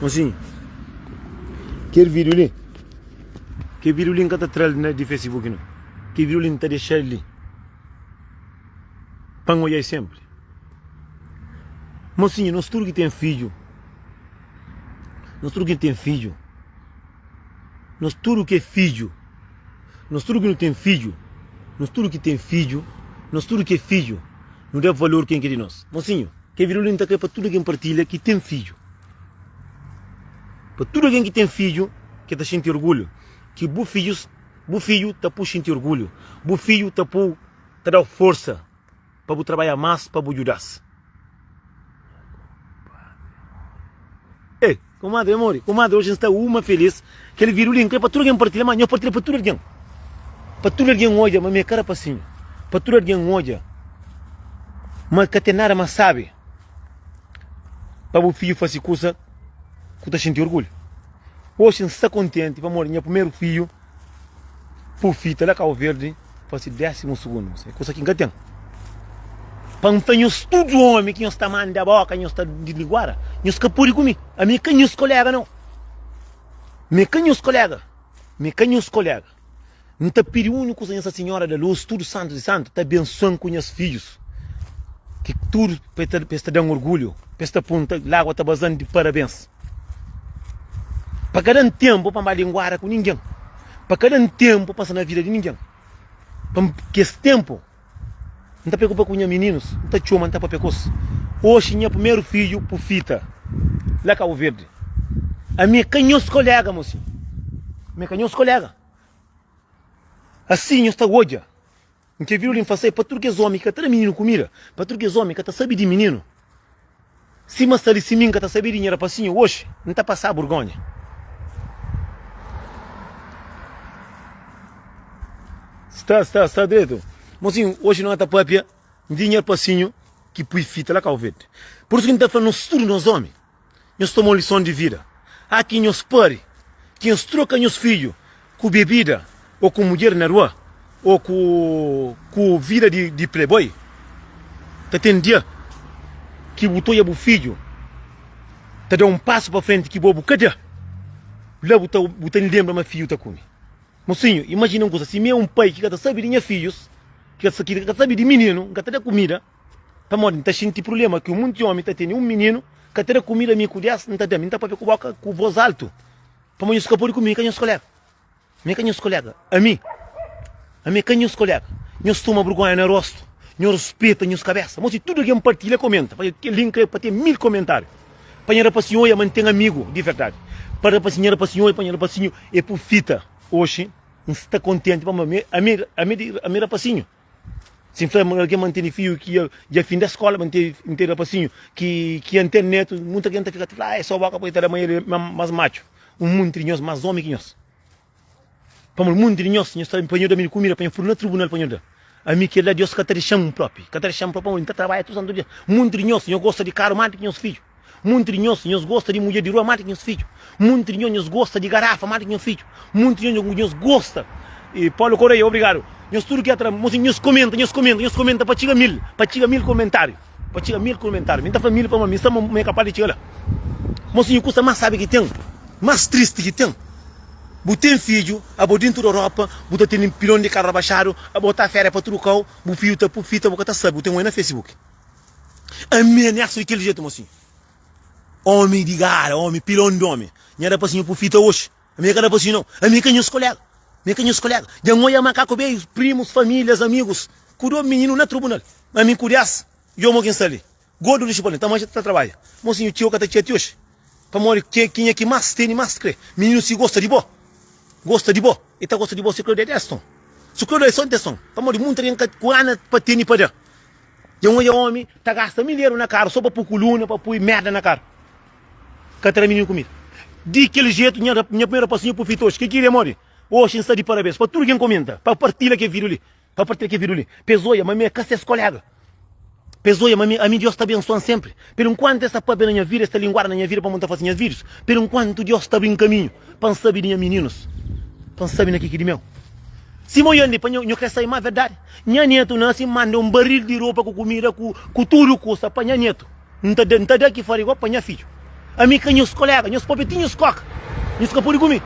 Mosinhu, kel vídiu li, kel vídiu li N ka ta tra-l na di Facebook nau. Kel vídiu li N ta dexa-l li pa N odja-l sénpri. Mosinhu, nos tudu ki ten fidju, nos tudu ki ten fidju, nos tudu ki é fidju, nos tudu ki nu ten fidju, nos tudu ki ten fidju, nos tudu ki é fidju, nu da valor ken ki é di nos. Mosinhu, kel vídiu li N ta krê pa tudu algen partilha ki ten fidju. Pa tudu algen ki ten fidju ki ta xinti orgulhu ki bu fidjus, bu fidju ta pô xinti orgulhu, bu fidju ta pô ta da-u forsa pa bu trabadja más pa bu djuda-s. Ei, kumadri amor, kumadri oji N sta uma felis. Kel vídiu li N krê pa tudu algen partilha, má nho partilha pa tudu algen. Pa tudu algen odja ma mi é ka rapasinhu. Pa tudu algen odja ma ka ten nada más sábi pa bu fidju fase kusa ku ta xinti orgulhu. Oxi N sta kontenti pamodi nha primeru fidju pufita la Kau Verdi fase désimu sugundu. É kusa ki N ka ten. Pa N fla nhos tudu omi ki nhos ta manda boka, nhos ta diniguara, nhos ka pode ku mi. Ami é ka nhos kolega nau. Mi é ka nhos kolega. Mi é ka nhos kolega. N ta pidi úniku kusa Nhasa Sinhora da Lus, tudu santus i santu, ta abensuan ku nhas fidjus, ki tudu pa es ta da-m orgulhu, pa es ta pun ta lágua ta baza-m di parabens. Pa ka da-m ténpu pa N ba linguada ku ningen, pa ka da-m ténpu pa N sta na vida di ningen, pa N kes ténpu N ta preokupa ku nha mininus, N ta txoma, N ta papia ku es. Oxi nha primeru fidju pufita la Kabu Verdi. Ami é ka nhos kolega, mosinhu. Mi é ka nhos kolega. Asi nhos ta odja N kel vídiu li N fase pa tudu kes ómi ki ka ta da mininu kumida, pa tudu kes ómi ki ka ta sabe di mininu. Sima sta li, si mi N ka ta sabe di nha rapasinhu oxi, N ta pasa burgonha. Sta, sta, sta dretu. Mosinhu, oxi no ta papia di nha rapasinhu ki pui fita la Kau Verdi. Pur isu ki N ta fla nos tudu, nos ómi, Nhos toma un lison di vida. A ki nhos pari, ki nhos troka nhos fidju ku bebida ô ku mudjer na rua ô ku ku vida di di playboy. Ta ten dia ki bu ta odja bu fidju ta da un pasu pa frenti ki bo bu ka da. La bu ta bu ta lenbra ma fidju ta kume. Mosinhu, imajina un kusa, si mi é un pai ki ka ta sabe di nha fidjus, ki ka ta sabe di mininu, N ka ta da kumida. Pamodi N ta xinti prubléma ki un monti ómi ta tene un mininu ka ta da kumida mi ku des N ta da mi N ta papia ku boka ku vós altu pamodi nhos ka pode ku mi ka nhos kolega mi ka nhos kolega ami ami ka nhos kolega nhos toma burgonha na rostu nhos ruspeta nhos kabesa mosi tudu algen partilha komenta pa kel li N kre pa ten 1000 komentáriu pa nha rapasinhu oia ma N ten amigu di verdadi pa rapasinhu nha rapasinhu oia pa nha rapasinhu e pufita oxi N sta kontenti pamodi ami ami ami rapasinhu. Si N fla ma algen ma N tene fidju ki dja finda skóla, ma N tene rapasinhu ki N ten nétu, munta algen ta fika ta fla, ah, é sô bóka pa el ta da ma el é más matxu. Un monti di nhos más ómi ki nhos. Pamodi monti di nhos, nhos ta pa nho da mi kumida, pa nho furu na tribunal pa nho da. Ami kel-la Deus ka ta dexa-m própi, ka ta dexa-m própi pamodi N ta trabadja tudu santu dia. Monti di nhos, nhos gosta di karu más di ki nhos fidju. Munti di nhos, nhos gosta di mudjer di rua más di ki nhos fidju. Munti di nhos, nhos gosta di garafa más di ki nhos fidju. Munti di nhos, nhos gosta. E Paulo Correia, obrigadu. Nhos tudu ki atra, mosi, nhos komenta, nhos komenta, nhos komenta pa txiga mil, pa txiga mil komentariu, pa txiga mil komentariu. Mi ta fla mil pamodi mi sa ma mi é kapaz di txiga la. Mosi, nhu kusa más sabi ki ten, más tristi ki ten. Bu ten fidju, abo dintu di Europa, bu ta tene pilon di karu rabaxadu, abo ta feria pa tudu kau, bu fidju ta pufita, bu ka ta sabi, bu ten oi na Facebook. Ami é nesu di kel jetu mosinhu. Omi di gara, omi pilon di omi. Nha rapasinhu pu fita oxi. Ami é ka rapasinhu nau. Ami é ka nhos kolega. Mi é ka nhos kolega. Dja N oia makaku beiu, primus, familias, amigus. Ku do mininu na tribunal. Ami ku des, djo mo ki N sta li. Gordu di xipalin, ta manxa ta trabadja. Mosinhu txeu ka ta txia ti oxi. Pamodi ke kenha ki mas tene mas kre. Mininu si gosta di bo, gosta di bo, e ta gosta di bo si krê da des ton. Si krê da es son des ton. Pamodi munta algen ka ku gana pa tene pa da. Dja N odja omi ta gasta milheru na karu so pa pui kuluna, pa pui merda na karu. Ka ta da mininu kumida. Di kel jetu, nha nha primeru rapasinhu pui fita oxi. Ke ki é modi? Oxi N sta di parabens pa tudu ken komenta, pa partilha kel video li, pa partilha kel video li. Pa es odja ma mi é ka ses kolega. Pa es odja ma mi, ami Dios ta abensuan senpri. Pelu nkuantu es ta papia na nha vida, es ta linguada na nha vida pamodi N ta fasi nhas videos. Pelu nkuantu Dios ta abri-m kaminhu pa N sabe di nha mininus, pa N sabe na ki ki di meu. Sima oian li pa nho, nho kre sabe ma verdadi? Nha netu nasi, N manda un baril di ropa ku kumida ku ku tudu kusa pa nha netu. N ta da, N ta da ki fari go pa nha fidju. Ami ka nhos kolega, nhos papia ti nhos koka, nhos ka pode ku mi.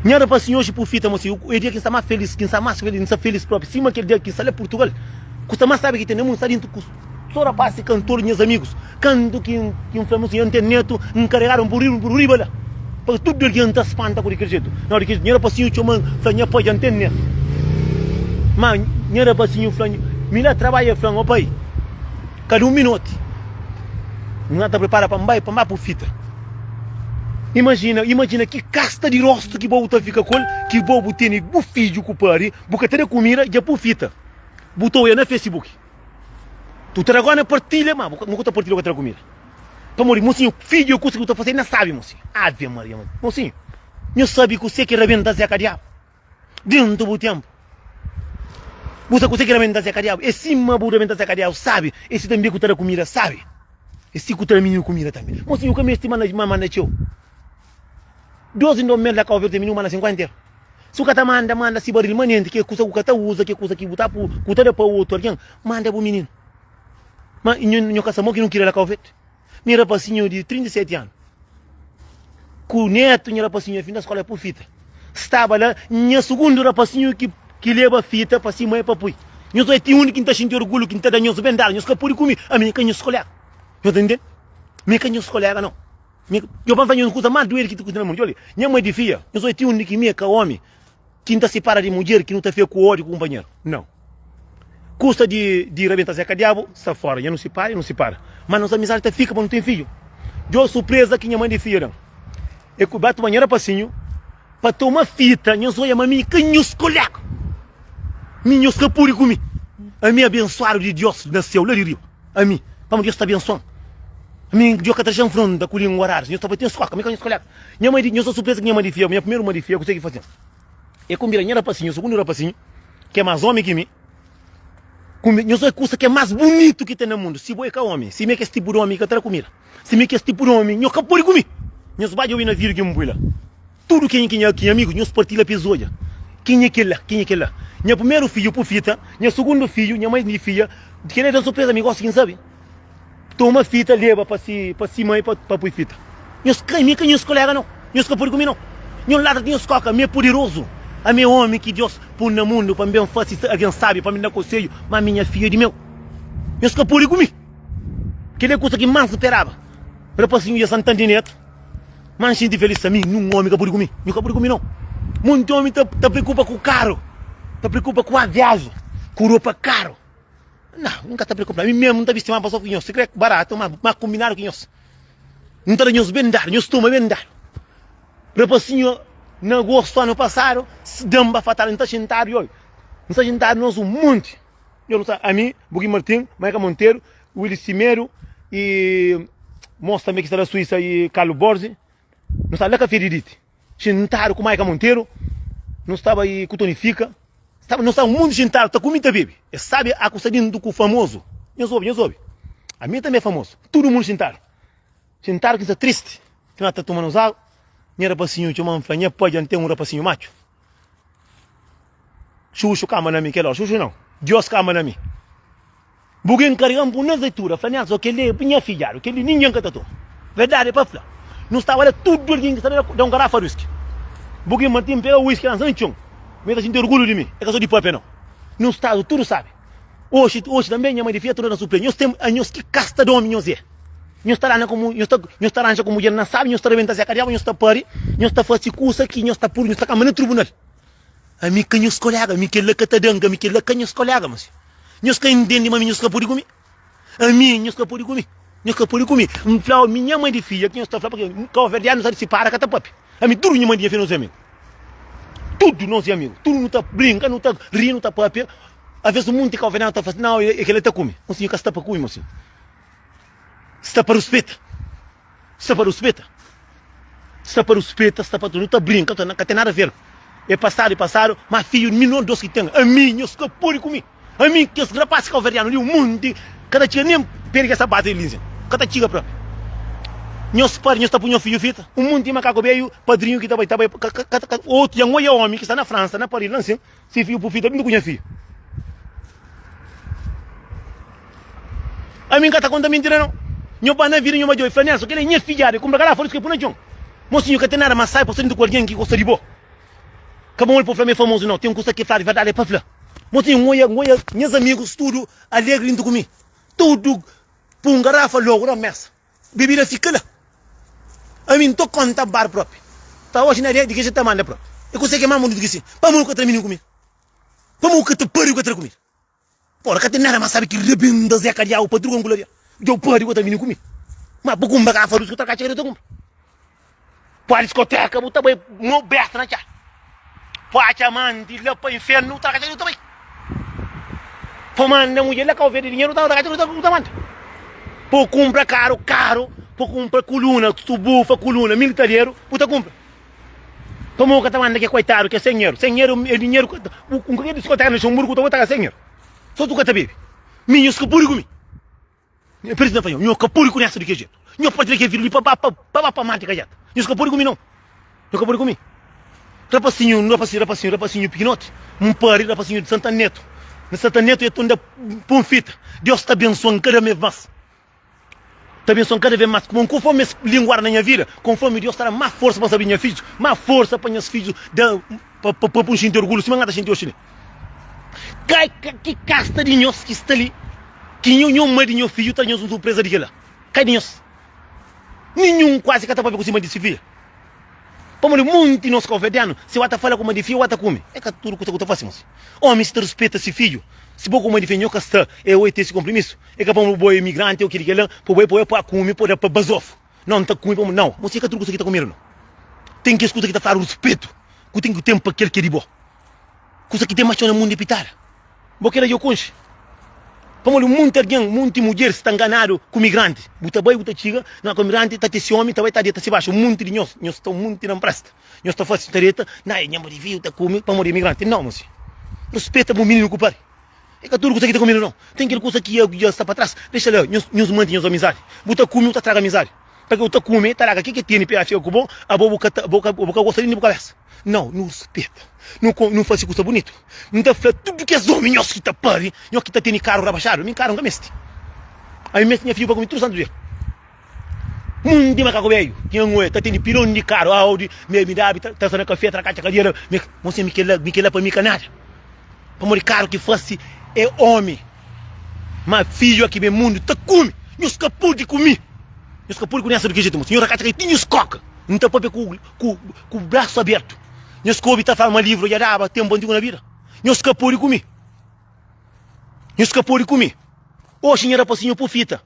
Nha rapasinhu oji purfita mo si é dia ki N sta más felis, ki N sta más felis, N sta felis propi, sima kel dia ki N sta la Purtugal, kusa más sabi ki ten na mundu sta dintu ku so rapasi kantor di nhas amigus. Kantu ki N fla mo si N ten netu, N karegadu N pur pur riba la, pa tudu algen ta spanta ku di kel jetu. Na ora ki nha rapasinhu txoma-m, fla nha pai dja N ten netu. Ma nha rapasinhu fla mi la trabadja, el fla-m, o pai, Kada un minoti, N na ta pripara pa N bai pa N ba pufita. Imajina, imajina ki kasta di rostu ki bo bu ta fika ku el, ki bo bu tene bu fidju ku pari, bu ka ta da kumida, dja pufita. Bu ta oia na Facebook. Tu ta da gona partilha, ma bu ka ta partilha bu ka ta da kumida. Pamodi, mosinhu, fidju é kusa ki bu ta fase, el na sabi, mosinhu. Ave Maria, mosinhu, nhu sabi kuse ki rabenta Zeka Diabu? Dentu bu tenpu. Bu sa kuse ki rabenta se kadiabu? E sima bu rabenta se kadiabu sabi, e si tanbe ku ta da kumida sabi. E si ku ta da mininu kumida tanbe. Mosinhu ka mesti manda ma manda txeu. Dos indo mel da Kau Verdi mininu manda 50 eru. Si bu ka ta manda, manda si baril manenti, ke kusa ku ka ta uza, ke kusa ki bu ta pu, ku ta da pa otu algen, manda bu mininu. Ma nho nho ka sa mo ki nu kria la Kau Verdi. Mi rapasinhu di 37 anu ku netu nha rapasinhu é finda skola é pui fita staba la nha sugundu rapasinhu ki ki leba fita pa si mai pa pui nhos oi ti undi ki nta xinti orgulhu ki nta da nhos ben dadu nhos ka pudi ku mi ami ka nhos kolega nhos ta ntende mi ka nhos kolega nau mi yo pa nfla nhos kusa mas duedu ki ta kusa na mundu nha mai di fia nhos oi ti undi ki mi é ka omi Ki N ta sipara di mudjer ki nu ta fia ku ódiu ku kunpanheru? Nau. Kusa di di rabenta zeka diabu sta fora. Nha nu sipara i nu sipara. Ma nos amizadi ta fika pa nu ten fidju. Djo surpreza ki nha mai di fia da-m. E ku ba tuma nha rapasinhu pa toma fita. Nhos oia ma mi ka nhos kolega. Mi nhos ka pudi ku mi. Ami abensuadu di Dios na seu la di riba. Ami, pamodi Dios ta abensuan. Ami, Dios ka ta dexa-m fronta ku lingua raru. Nhos ta bai ten skoka. Mi ka nhos kolega. Nha mai di, nhos ta surpreza ki nha mai di fia, nha primeru mai di fia, kuse ki faze? E kunbida nha rapasinhu, sugundu rapasinhu, ki é más omi ki mi, kunbida, nhos odja kusa ki é más bunitu ki ten na mundu, si bo é ka omi, si mi é kes tipu di omi ki ka ta da kumida, si mi é kes tipu di omi, nhos ka pode ku mi, nhos ba djobe na vídiu ki N pui la, tudu kenha ki nha ki nha amigus, nhos partilha pa es odja, kenha é kel la, kenha é kel la. Nha primeru fidju pufita, nha sugundu fidju, nha mai di fia, kel la é da surpreza, mi gosi ki N sabe. Toma fita leba pa si pa si mai pa pa pui fita. Nhos ka mi ka nhos kolega nau. Nhos ka pudi ku mi nau. Nhos ladra di nhos koka, mi é pudirozu. Ami é omi ki Dios pun na mundu pa mi ben fasi algen sabi, pa mi da konsedju, ma mi nha fidju é di meu. Nhos ka pudi ku mi. Keli é kusa ki mas speraba. Rapasinhu dja sta ntandi netu. Ma N xinti felis ami nun omi ka pudi ku mi. Nhu ka pudi ku mi nau. Monti omi ta ta preokupa ku karu, ta preokupa ku viaji, ku ropa karu. Nau, N ka ta preokupa. Ami mesmu N ta bisti más basofu ki nhos, sikrê baratu, má más konbinadu ki nhos. N ta da nhos ben dadu, nhos toma ben dadu. Rapasinhu, na agostu anu pasadu, da-m bafatadu, N ta xintadu, oi, N sta xintadu nos un monti. Yo nu sta, ami, Bugi Martin, Maika Monteiro, Willy Simedo i mos tanbe ki sta na Suísa i Carlo Borzi. Nu sta la Kafé di Diti. Xintadu ku Maika Monteiro, nu staba i ku Tony Fika, staba, nu staba mundu xintadu ta kumi ta bebe. Es sabi a ku sta dintu ku famozu. Nhos obi, nhos obi. Ami tanbe é famozu. Tudu mundu xintadu. Xintadu ki sta tristi, ki na ta tuma nos agu. Nha rapasinhu txoma-m fla, nha pai dja N ten un rapasinhu matxu. Xuxu kamba na mi kel ora. Xuxu nau, Dios kamba na mi. Bu ki nkarega-m bu nas leitura, fla Nelson, kel-li é nha fidjadu, kel-li ningen ka ta toma. Verdadi é pa fla. Nu staba la tudu algen ki staba la da un garafa di whisky. Bu ki Martin pega whisky lansa na txon. Mi ta xinti orgulhu di mi, é ka so di papia nau. Nu stadu tudu sabi. Oxi, oxi tanbe nha mai di fia torna surpresa. Nhos ten, anhos ki kasta di omi nhos é. Nhos ta dana ku mu, nhos ta, nhos ta ranja ku mudjer na sabi, nhos ta rebenta zeka diabu, nhos ta pari, nhos ta fasi kusa ki nhos ta pudu, nhos ta kamba na tribunal. Ami ka nhos kolega, ami kel-la ka ta da-m, ami kel-la ka nhos kolega, mas nhos ka intende ma ami nhos ka pode ku mi. Ami nhos ka pode ku mi, nhos ka pode ku mi. N fla-u, mi nha mai di fidja ki nhos ta fla, pake kauverdianu sa di sipara ka ta papia. Ami tudu nha mai di nha fidja nos é amigu. Tudu nos é amigu, tudu nu ta brinka, nu ta ri, nu ta papia. Aves un munti kauverdianu ta fla si, nau, e kel-la ta kume. Mosinhu ka sta pa kume, mosinhu sta pa ruspeta. Sta pa ruspeta Sta pa ruspeta Sta pa Nu ta brinka Nu ka ten nada ver É pasadu é pasadu Ma fidju mi no dos ki ten Ami nhos ka pode ku mi Ami kes rapaz kauverdianu li un monti Ka ta txiga nen perde kes sabatu li nsin Ka ta txiga propi Nhos pari nhos ta pui nhos fidju fita Un monti makaku beju Padrinhu ki ta bai ta bai ka ka ka Otu dja N oia omi ki sta na Fransa na Paris la nsin Si fidju pui fita djuntu ku nha fidju Ami N ka ta konta mintira nau. Nho ba na vida nho madjoi fla Nelson kel é nha fidjadu e kunpra garafa di ki pui na txon. Mosinhu ka ten nada mas sai pa sta dintu ku algen ki gosta di bo. Ka bon el pa fla ma é famozu nau, ten kusa ki fladu verdadi é pa fla. Mosinhu N oia, N oia nhas amigus tudu alegri dintu ku mi. Tudu pui un garafa logu na mesa. Bebida fika la. Ami N ta konta bar propi. Pa oxi na dia di ke ta manda propi. E kusa ki é mas bunitu ki si. Pamodi ku ka tra mininu kumida? Pamodi ku ka ta pari ku ka tra kumida? Pora ka ten nada mas sabi ki rebenta Zeka diabu pa truka un kula dia. Djo padi ku ta bini ku mi. Ma bu kumba ka farus ku ta katxa ta kumpra. Pa diskoteka bu ta bai mo besta na txa. Pa atxa amanti la pa infernu ta katxa ta bai. Pa manda mudjer la Kau Verde dinheru ta katxa bu ta manda. Pa kumpra karu karu, pa kumpra kuluna, subufa, kuluna, militaderu bu ta kumpra. Pamodi ka ta manda ke koitadu ke sen eru sen eru é dinheru ka ta bu ku ke diskoteka na Luxemburgo ku ta bota ka sen eru so tu ka ta bebe mi nhos ka pudi ku mi nha presidenti fla nho ka pudi ku nessa di ke jetu nho pode tra ke vida li pa ba pa pa ba pa mati ka jeta nhos ka pudi ku mi não nho ka pudi ku mi rapasinhu rapasinhu rapasinhu rapasinhu pikinoti un pari rapasinhu di Santa Neto na Santa Neto e tunda pon fita Deus ta abençoa cada vez mais. Ta abençoa-m kada vez más. Kuma konformi es linguar na nha vida, konformi Deus ta da más forsa pa N sabe nha fidjus, más forsa pa nhas fidjus da pa pa pa N xinti orgulhu sima N ta xinti oxi li. Ka ki kasta di nhos ki sta li ki nho nho mai di nho fidju ta da nhos un surpresa di kila? Kai di nhos. Ninhun kuazi ka ta papia ku si mai di si fia. Pamodi monti nos kauverdianu si wa ta fala ku mai di fia wa ta kume. É ka tudu kusa ku ta fasi mos. Omi si ta rispita si fidju, si bo ku mai di fia nho ka sta e oi ten si konprimisu. É ka pamodi bo é imigranti ô kili kela pa bo é pa bo kume pa da pa bazofu. Nau, N ta kume pamodi nau. Mos é ka tudu kusa ki ta kumedu nau. Ten kes kusa ki ta fladu rispitu ku ten ku ten pa kel ki é di bo. Kusa ki ten más txeu na mundu é pitada. Bo kela dja konxe. Pamodi munti algen, munti mudjeris sta nganadu ku migranti. Bu ta bai, bu ta txiga na ku migranti, ta ten si omi, ta bai ta deta si baxu. Munti di nhos, nhos sta munti na npresta. Nhos ta fasi, ta deta, na e nha maridu ta kume pamodi é migranti. Nau, mosi. Rispeta bu mininu ku pari. É ka tudu kusa ki ta kumedu nau. Ten kel kusa ki dja sta pa tras, dexa la. Nhos, nhos manti nhos amizadi. Bu ta kume, bu ta traga amizadi. Pabia bu ta kume, ta larga ke ke tene pa fika ku bo, abo bu ka ta, bu ka, bu ka gosta di bu kabesa. Nau, nu rispeta. Nu kon, nu fasi kusa bunitu. N ta fla tudu kes omi, nhos ki ta pari, nhos ki ta tene karu rabaxadu, mi karu N ka mesti. Ami mesti nha fiju pa kume tudu santu dia. Munti makaku bedju ki N oja ta tene pilon di karu, Audi, BMW, ta, ta sta na kafe, ta katxa kadera. Mi, mosinha, mi kela, mi kela pa mi ka nada. Pamodi karu ki fasi é omi. Ma fidju aki ben mundu ta kume. Nhos ka pudi ku mi. Nhos ka pudi ku nessa di ki jetu, mosinha. Nhos rakatxa kai ti nhos koka. N ta papia ku, ku, ku brasu abertu. Nhos ka obi ta fala ma livru dja daba tempu antigu na vida. Nhos ka pudi ku mi. Nhos ka pudi ku mi. Oxi nha rapasinhu pufita.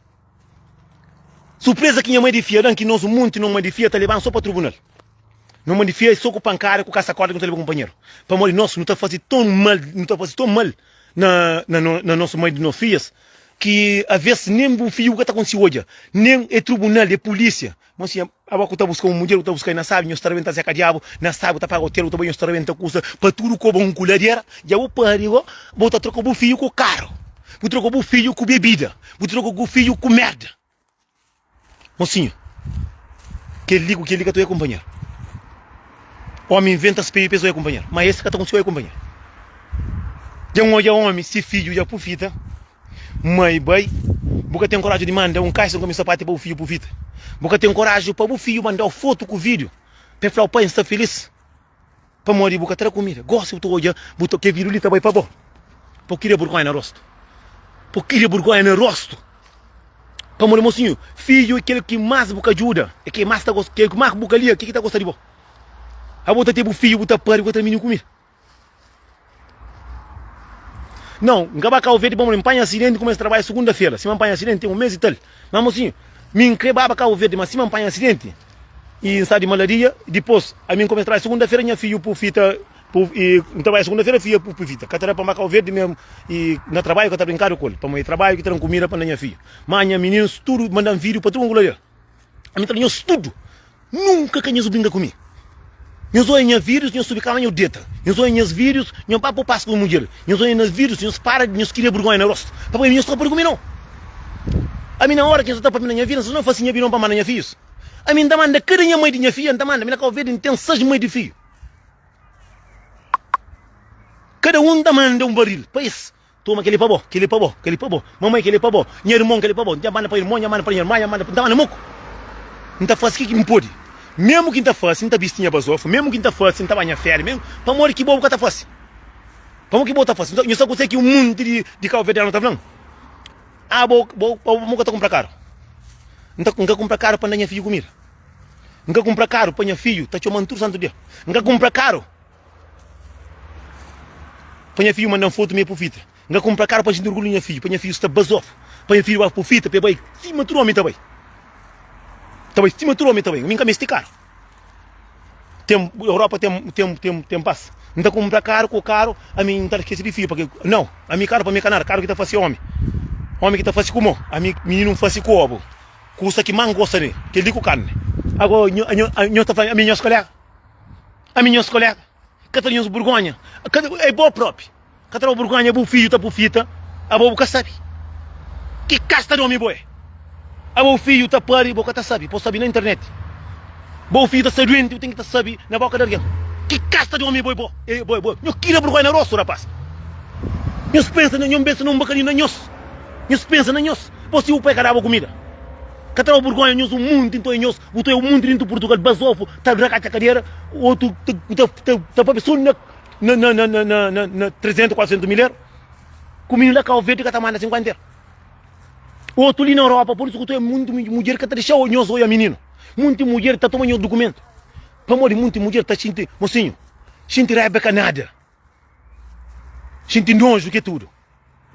Surpresa ki nha mai di fia dan ki nos munti no mai di fia ta leban so pa tribunal. No mai di fia é so ku pankada ku kasa korda ki no ta leba kunpanheru. Pamodi nos nu ta fasi ton mal, nu ta fasi ton mal na na na nos mai di nos fias ki aves nen bu fiju bu ka ta konsigi odja, nen é tribunal, é polisia. Mosinha, abo ku ta buska un mudjer, ku ta buska na sabi, nhos ta rebenta zeka diabu, na sabi, bu ta paga otel, bu ta bai, nhos ta rebenta kusa, pa tudu koba un kuladera, dja bu pari go, bu ta troka bu fiju ku karu, bu troka bu fiju ku bebida, bu troka bu fiju ku merda. Mosinha, kel-li ku kel-li ka ta oia kunpanheru. Omi inventa speiu pa es oia kunpanheru, ma es ka ta konsigi oia kunpanheru. Dja N odja omi, si fiju dja pufita. Mai bai, bu ka ten koraju di manda un kaxa ku mi sapati pa bu fidju puvita. Bu ka ten koraju pa bu fidju mandau fotu ku video pa el flau pai N sta filis pamodi bu ka tra kumida. Gosi bu ta odja bu ta ke video li ta bai pa bo. Pa bu kria burgonha na rostu. Pa bu kria burgonha na rostu. Pamodi mosinhu, fidju é kel ki mas bu ka djuda, é kel mas ta gosta, kel ki mas bu ka lia, kel ki ta gosta di bo. Abo ta ten bu fidju bu ta pari bu ka ta mini kumida. Não, N ka ba Kau Verdi pamodi N panha asidenti, N kumesa trabadja sugunda-fera. Sima N panha asidenti ten un mês i tal. Má mosinhu, mi N krê baba Kau Verdi, má sima N panha asidenti i N sta di malaria, dipôs ami N kumesa trabadja sugunda-fera, nha fidju pufita, pu, i N trabadja sugunda-fera, fidju pufita. Ka ta da pa N ba Kau Verdi mésmu i na trabadju ka ta brinkadu ku el, pamodi é trabadju ki ta da-m kumida pa N da nha fidju. Má nha mininus tudu manda-m vídiu pa tudu ku Ami ta da nhos tudu. Nunka ka nhos brinka ku mi. Nhos oia nha vídius, nhos subi kama, nhos deta. Nhos oia nhas vídius, nhos ba pô pas ku mudjer. Nhos oia nhas vídius, nhos para, nhos kria burgonha na rostu. Pabia nhos ka pode ku mi nau. Ami na ora ki nhos ta papia na nha vida, nhos na fasi nha bidon pa manda nha fijus. Ami N ta manda kada nha mai di nha fija, N ta manda. Mi na Kau Verdi N ten sais mai di fiju. Kada un ta manda un baril pa es. Toma kel-li pa bo, kel-li pa bo, kel-li pa bo, mamai kel-li pa bo, nha irmon kel-li pa bo, N ta manda pa irmon, nha manda pa nha irman, nha manda pa. N ta manda moku. N ta fase ki ki N pode. Memu ki N ta fase, N ta bisti nha bazofa, memu ki N ta fase, N ta ba nha féria, memu, pamodi ki bo bu ka ta fase? Pamodi ki bo ta fase? Nho sa kuzê ki un munti di di kauverdianu ta fla-m? Ah, bo, bo, bo, bo ka ta kunpra karu. N ta, N ka kunpra karu pa N da nha fidju kumida. N ka kunpra karu pa nha fidju ta txoma-m tudu santu dia. N ka kunpra karu. Pa nha fidju manda-m fotu mi é pufita. N ka kunpra karu pa N xinti orgulhu di nha fidju, pa nha fidju sta bazofu, pa nha fidju ba pufita, pa e bai sima tudu omi ta bai. Ta bai sima tudu omi ta bai. Mi N ka meste karu. Ten, Europa ten, ten, ten, ten pas. N ta kunpra karu ku karu, ami N ta skese di fidju pake, nau, ami karu pa mi é ka nada, karu ki ta fase omi. Omi ki ta fase ku mo, ami mininu N fase ku obu. Kusa ki más N gosta di, kel-li ku karni. Ago nho, nho, nho ta fla ami nhos kolega? Ami nhos kolega ka ta nhos burgonha ka é bo propi ka ta da burgonha bu fidju ta pufita abo bu ka sabi ki kasta di omi bo é abo fidju ta pari bo ka ta sabi bo sabi na internet bo fidju ta sta duenti bu ten ki ta sabi na boka di algen ki kasta di omi bo é bo é bo é bo nho kria burgonha na rostu rapaz nhos pensa na nhos pensa na un bakadinhu na nhos nhos pensa na nhos bo si bu pai ka daba kumida Ka ta da burgonha nhos un munti nton nhos bu ta un munti dintu Purtugal bazofu ta rakatxa kadera otu ta ta ta papia so na na na na na na na 300 400 mil euro ku mininu la Kau Verdi ka ta manda 50 euro otu li na Europa por isu ku ta munti mudjer ka ta dexa nhos oia mininu munti mudjer ta toma nhos dukumentu pamodi munti mudjer ta xinti mosinhu xinti raiba ka nada xinti noju ke tudu.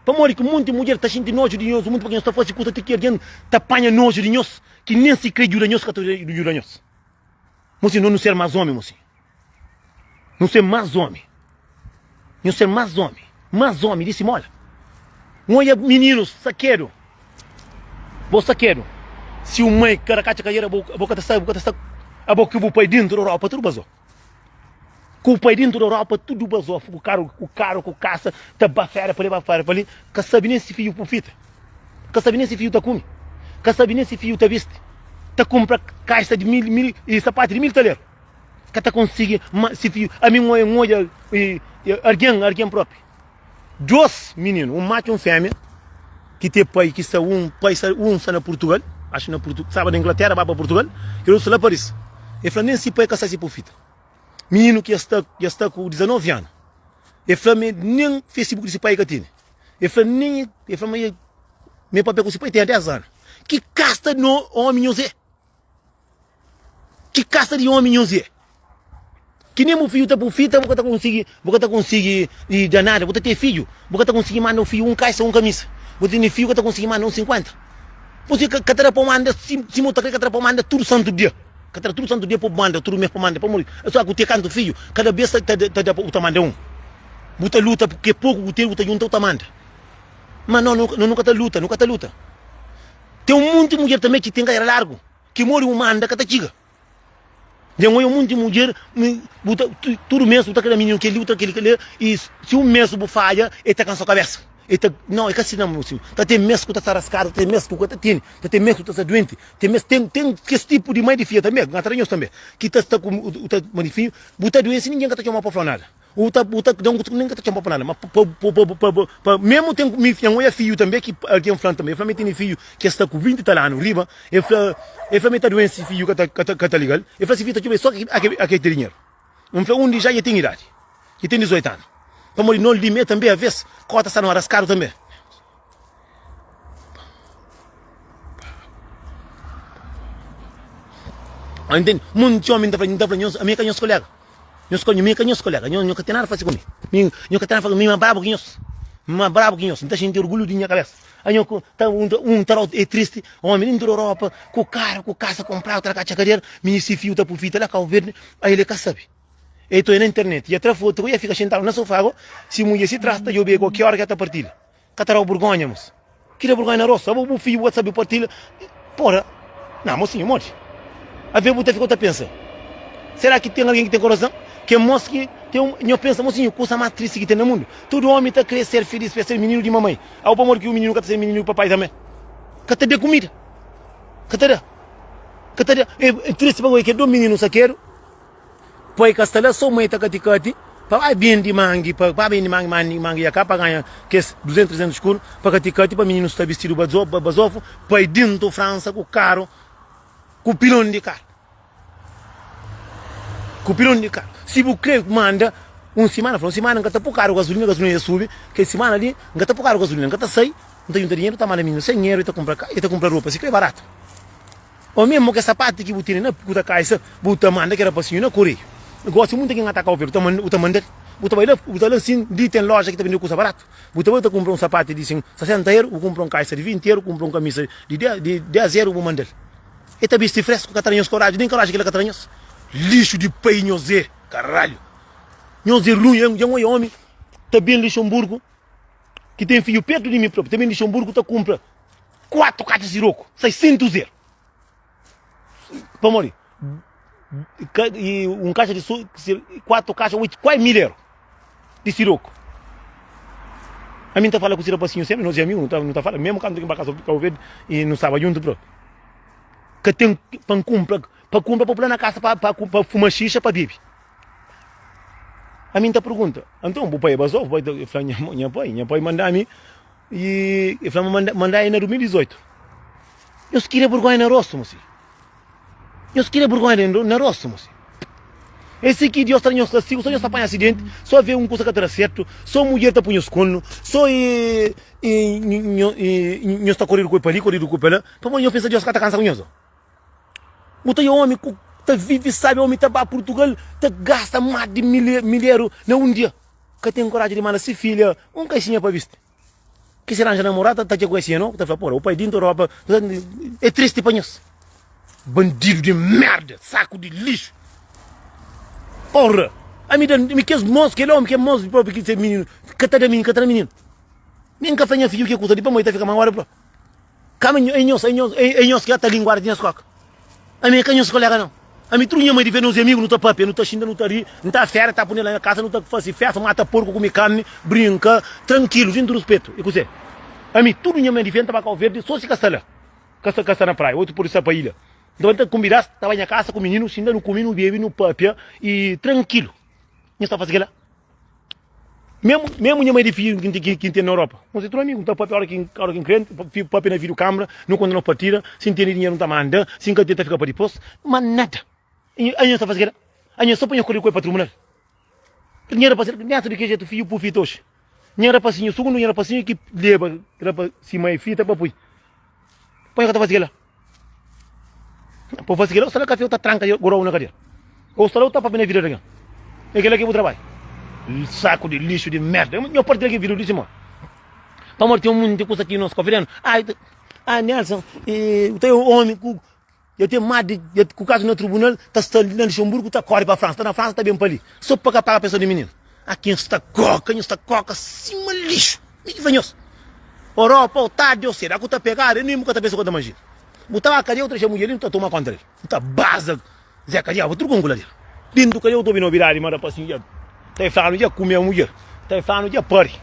Pamodi ki monti mudjer ta xinti noju di nhos, monti paki nhos ta fase kusa ti ki algen ta panha noju di nhos, ki nen si kre djuda nhos ka ta djuda nhos. Mosi, no nu ser mas omi, mosi. Nu ser mas omi. Nhos ser mas omi. Mas omi di simola. N oja mininus sakedu. Bo sakedu. Si un mai ka rakatxa kaiera, bo ka ta sta, bo ka ta sta, abo ki bu pai dintu di ropa tudu bazó. Ku pai dintu di Europa tudu bazofu ku karu ku karu ku kasa ta ba fera pa li ba fera pa li ka sabi nen si fiju pufita ka sabi nen si fiju ta kume ka sabi nen si fiju ta bisti ta kumpra kaisa di mil mil i sapatu di mil taleru ka ta konsigi ma si fiju ami N oja N oja argen argen propi. Dos mininu, un matxu un femia, ki te pai ki sta un pai sta un sta na Purtugal, axu na Purtu staba na Inglatera ba pa Purtugal, kel otu sta la Paris. E fla nen si pai ka sta si pufita. Mininu ki sta dja sta ku 19 anu. E fla ma nen Facebook di si pai ka tene. E fla nen e fla ma e me papia ku si pai ten 10 anu. Ki kasta no omi nhos é? Ki kasa di omi nhos é? Ki nen bu fidju ta pufita, bu ka ta konsigi, bu ka ta konsigi da nada. Bu ta ten fidju, bu ka ta konsigi manda un fidju un kaisa, un kamisa. Bu tene fidju, ka ta konsigi manda un 50. Bu ka ta da pa manda sima bu ta kre, ka ta da pa manda tudu santu dia. Ka ta da tudu santu dia pa bu manda, tudu mes pa manda. Pamodi so ku ten kantu fidju, kada bes ta da pa bu ta manda un. Bu ta luta ke poku ku ten, bu ta junta bu ta manda. Ma no, no ka ta luta, no ka ta luta. Ten un monti mudjer tanbe ki ten karera largu. Ki modi bu manda ka ta txiga. Dja N oja munti mudjer, bu ta tudu mes bu ta kre da mininu kel-li, bu ta kel-li, kel-li, i si un mes bu fadja, el ta kansa kabesa. El ta, nau, e ka si na meu sinhor. Ta ten mes ku ta sta raskadu, ta ten mes ku ka ta tene, ta ten mes ku ta sta duenti, ten mes, ten, ten kes tipu di mai di fia tanbe, N ka ta da nhos tanbe, ki ta sta ku, ta, mai di fia, bu ta duense ningen ka ta txoma pa fla nada. Bu ta bu ta da un kutu nen ka ta txoma pa nada ma pa pa pa pa pa memu ten mi N oja fiju tanbe ki algen flan tanbe el fla mi tene fiju ki sta ku 20 tal anu riba el fla el fla mi ta duense si fiju ka ta ka ta ka ta ligal el fla si fiju ta txoma el so ake ake ten dinheru N fla un di ja dja ten idadi dja ten 18 anu pamodi no li me tanbe aves kota sta na raskadu tanbe. Ntende? Monti omi ta fla, ta fla nhos, ami é ka nhos kolega. Nhos ka, mi é ka nhos kolega. Nhos, nhos ka ten nada fase ku mi. Mi, nhos ka ten nada fase ku mi, mi más brabu ki nhos. Mi más brabu ki nhos. N ta xinti orgulhu di nha kabesa. A nho ku ta un ta un ta é tristi, omi dentru di Europa, ku karu, ku kasa konpradu, ta rakatxa kadera, mi si fiu ta pufita la Kau Verdi, a el é ka sabe. El ta oia na internet, ia tra fotu ku ia fika xintadu na sofá go, si mudjer si tras ta djobe go ki ora ki el ta partilha. Ka ta dau burgonha mos. Ki da burgonha na rostu. Abo bu fidju bu ka ta sabi partilha. Pora. Na mosinhu modi? Ave bu ta fika bu ta pensa. Sera ki ten algen ki ten korason? Ken mos ki ten un. Nho pensa mosinhu kusa mas tristi ki ten na mundu. Tudu omi ta kre ser filis pa ser mininu di mamai. Abo pamodi ki un mininu ka ta ser mininu di papai tanbe? Ka ta da kumida. Ka ta da. Ka ta da. E tristi pa kel do mininu sakedu. Pai ka sta la, so mai ta kati-kati. Pa bai bendi mangi, pa ba bendi mangi, mangi, mangi ya ka pa ganha kes 200, 300 escudo, pa ka ti kati pa mininu sta bistidu bazo, bazofu, pa i dintu Fransa ku karu, ku pilon di karu. Ku pilon di karu. Si bu kre manda un simana, fla un simana N ka ta pui karu gasolina, gasolina ya subi, kel simana li N ka ta pui karu gasolina, N ka ta sai, N ta junta dinheru, ta manda mininu 100 eru, i ta kumpra, i ta kumpra ropa, si kre baratu. Ô mesmo ke sapatu ki bu tene na ku ta kaisa, bu ta manda ke rapasinhu na koreiu. Gosi munta kin ataka overu, bu ta bu ta mandal. Bu ta bai la, bu ta la sin, li ten loja ki ta bende kusa baratu. Bu ta bai bu ta kumpra un sapatu di sin 60 eru, bu kumpra un kaisa di 20 eru, kumpra un kamisa di di 10 eru bu mandal. E ta bisti fresku, ka ta da nhos koraju, nen koraju kila ka ta da nhos. Lixu di pai nhos é, karalhu. Nhos é runhu, dja N oia omi ta ben Lixonburgu, ki ten fidju pertu di mi propi, ta ben Lixonburgu ta kumpra. 4 kaxa siroku, 600 eru. Pamodi? Un kaxa di 4 kaxa, 8, kuase mil eru di siroku. Ami N ta fala ku si rapasinhu sempri, nos é amigu, nu ta fala, mesmu kantu ki N ba kasa Kabu Verdi i nu staba djuntu propi. Ka ten pa N kunpra, pa kunpra pa pula na kasa pa fuma xixa pa bebe. Ami N ta pergunta, anton bu pai é bazofu? El fla, nha pai, nha pai manda mi I el fla ma manda e na 2018. Nhos kria burgonha na rostu, mosi. Nhos kria burgonha na rostu, mosi. É si ki Deus ta da nhos kastigu, só nhos ta panha asidenti, só vê un kusa ka ta da sertu, só mudjer ta pui nhos kornu, só e, e, nhos ta koridu ku el pa li, koridu ku el pa la. Pamodi nhos pensa Deus ka ta kansa ku nhos? Bu ta omi ku ta vivi sabi, omi ta ba Purtugal, ta gasta más di mil eru na un dia. Ka ten koraji di manda si filha un kaixinha pa bisti. Ki si ranja namorada ta txega ku kaixinha no, ta fla pora, o pai dintu ropa, é tristi pa nhos. Bandidu di merda, saku di lixu. Porra! Ami da, mi kes mos, kel omi, kel mos propi ki se mininu, ka ta da mininu, ka ta da mininu. Nin ka fla nha fidju ke kusa di pamodi ta fika maguadu propi. Kama é nhos, é nhos, é nhos ki ta linguada di nhas koka. Ami é ka nhos kolega nau. Ami tudu nha mai di fé nos é amigu, nu ta papia, nu ta xinta, nu ta ri, nu ta fera, ta pune la nha kasa, nu ta fasi festa, mata porku, kume karni, brinka, trankilu, sin ruspetu. I kuse? Ami tudu nha mai di fé, N ta ba Kau Verdi so si ka sta la, ka sta, ka sta na praia, otu pudi sta pa ilha. Nton N ta kunbidas, ta bai nha kasa ku mininu, xinta, nu kume, nu bebe, nu papia i trankilu. Nhos ta fasi kila? Mesmu, mesmu nha mai di fidju ki, ki, ki N ten na Europa. Nos é tudu amigu, N ta papia ora ki, ora ki N kre, N papia na video kamera, nu konta nos partida, si N tene dinheru N ta manda, si N ka ten ta fika pa dipôs. Ma nada! Anhos ta fasi kila? Anhos so pa nhos kore ku el pa tribunal. Nha rapasinhu, netu di ki jetu fidju pui fita oxi? Nha rapasinhu, sugundu nha rapasinhu ki leba rapa si mai fita pa pui. Pa nhos ka ta fasi kila? Pa fasi kila, o sta na kafé o ta tranka gorau na kadera. O sta la o ta papia na vida di algen. É kila ki bu trabadju. Saku di lixu di merda. Nho partilha ki video li sima. Pamodi ten munti kusa ki nos ka fidenu. Ai, ai Nelson, e, ten omi ku ya ten más di ya, ku kazu na tribunal ta sta na Luxemburgo ta kore pa Fransa, ta na Fransa ta ben pa li. So pa ka paga pensão di mininu. Aki nhos sta koka, nhos sta koka sima lixu. Mi ki fla nhos. Oropa o tardi o sedu, aku ta pegadu, nem bu ka ta pensa ku ta imajina. Bu ta ba kadia, bu ta dexa mudjer li, bu ta toma konta del. Bu ta baza Zé Kadia, bu tudu konku la del. Dentu kadia bu ta obi nobidadi ma rapasinhu dja ta e flanu dja kume mudjer, ta e flanu dja pari.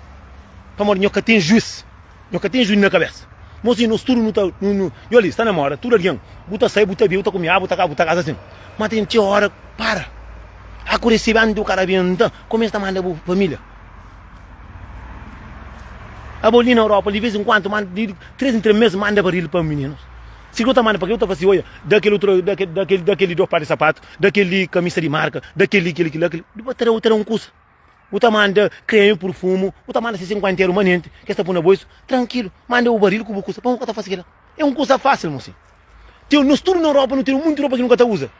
Pamodi nho ka ten juis, nho ka ten juis na kabesa. Mosinhu, nos tudu nu ta, nu, nu, nho li sta na moda, tudu algen, bu ta sai, bu ta bi, bu ta kume, bu ta ka, bu ta kasa sin. Ma ten txeu ora, para. Aku resebe antis di bu ka rabenta, kumesa ta manda bu familia. Abo li na Europa, di vez en kuantu, manda, di 3 en 3 mes, manda baril pa mininus. Si ku ta manda pa kel, ta fla si, oia, da kel utru, da kel, da kel, da kel li 2 par di sapatu, da kel li kamisa di marka, da kel li, kel li, kel li, bu ta da, bu ta da un kusa. Bu ta manda kremi, purfumu, bu ta manda si 50 eru manenti, ke sta pui na bolsu, trankilu, manda bu baril ku bu kusa, pamodi bu ka ta fasi kila? É un kusa fasil, mosi. Ten, nos tudu na Europa nu ten un monti ropa ki nu ka ta uza.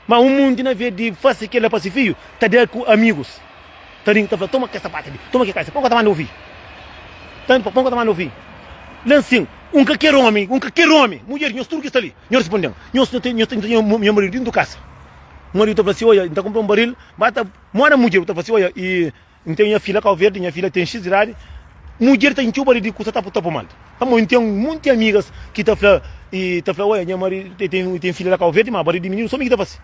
Ma un monti na vez di fasi kila pa si fiju, ta da ku amigus. Ta rin, ta fla, toma kes sapatu li, toma kes kaisa, pamodi ka ta manda bu fiju? Tantu pa, pamodi ka ta manda bu fiju? La nsin, un ka ker omi, un ka ker omi, mudjer, nhos tudu ki sta li, nhos risponden, nhos ten, nhos ten nha maridu dintu kasa. Maridu ta fla si, oia, N ta kunpra un baril, ba ta mora mudjer, bu ta fla si, oia, i N ten nha filha Kau Verdi, nha filha ten xis idadi, mudjer ta intxuba di kusa ta ta pumanta. Pamodi N ten munti amigas ki ta fla, i ta fla, oia, nha maridu ten ten filha la Kau Verdi, ma bari di mininu so mi ki ta fasi.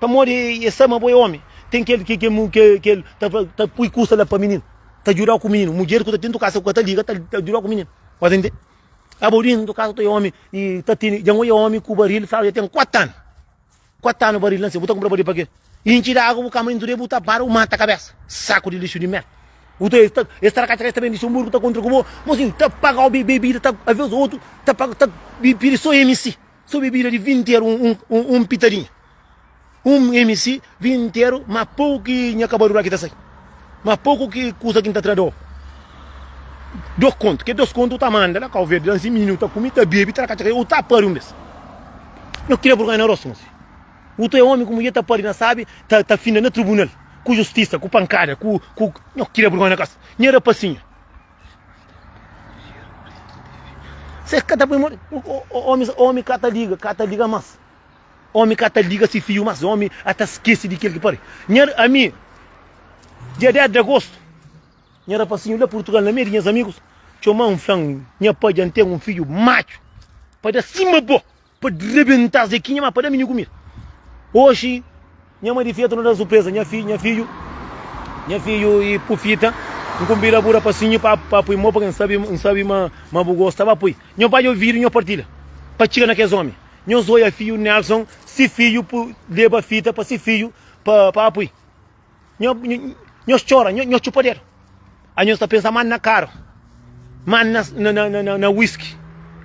Pamodi e sa ma bo e omi, ten kel kel kel kel ta fla ta pui kusa la pa mininu, ta djudau ku mininu. Mudjer ku ta dentu kasa ku ka ta liga ta djudau ku mininu. Bo ta ntende? Abo dentu kasa ta omi i ta tene, dja N oia omi ku baril, fla dja ten 4 anu. 4 anu baril la nsin, bu ta kunpra baril pa ke? Intxi di agu bu kama intu de bu ta para bu mata kabesa. Saku di lixu di merda. Bu ta es ta es ta rakatxa es ta ben Luxemburgo ta kontra ku bo. Mosinhu ta pagau bebida ta aves otu ta paga ta pidi so MC so bebida di 20 euro un un un pitadinha. Un MC 20 euro ma poku ki nha kabadura ki ta sai. Ma poku ki kusa ki N ta tra do. Dos kontu, ke dos kontu ta manda la Kau Verdi la nsi mininu ta kumi ta bebi ta rakatxa u ta pari un bes. Nho kria burgonha na rostu mosinhu. Utu é omi ku mudjer ta pari na sabi ta ta finda na tribunal ku justisa ku pankada ku ku nho kria burgonha na kasa nha rapasinha se ka ta pui mo omi omi ka ta liga ka ta liga mas omi ka ta liga si fiju mas omi ata skesi di kel ki pari nha ami dia 10 di agostu nha rapasinhu la Purtugal na meiu di nhas amigus txoman flan nha pai dja N ten un fiju matxu pa da sima bo. Pa rebenta Zequinha ma pa da mininu kumida. Oxi nha mai di fia torna da surpresa nha fi nha fidju nha fidju i pu fita N kunbida bu rapasinhu pa pa pui mo pake N sabi N sabi ma ma bu gosta ba pui Nho bai djo viri nho partilha pa txiga na kes omi Nho zoia fidju Nelson si fidju pu leba fita pa si fidju pa pa pui. Nho, nhos txora, nho, nhos txupa dedu. A nhos ta pensa ma na karu, ma na, na, na, na, na whisky,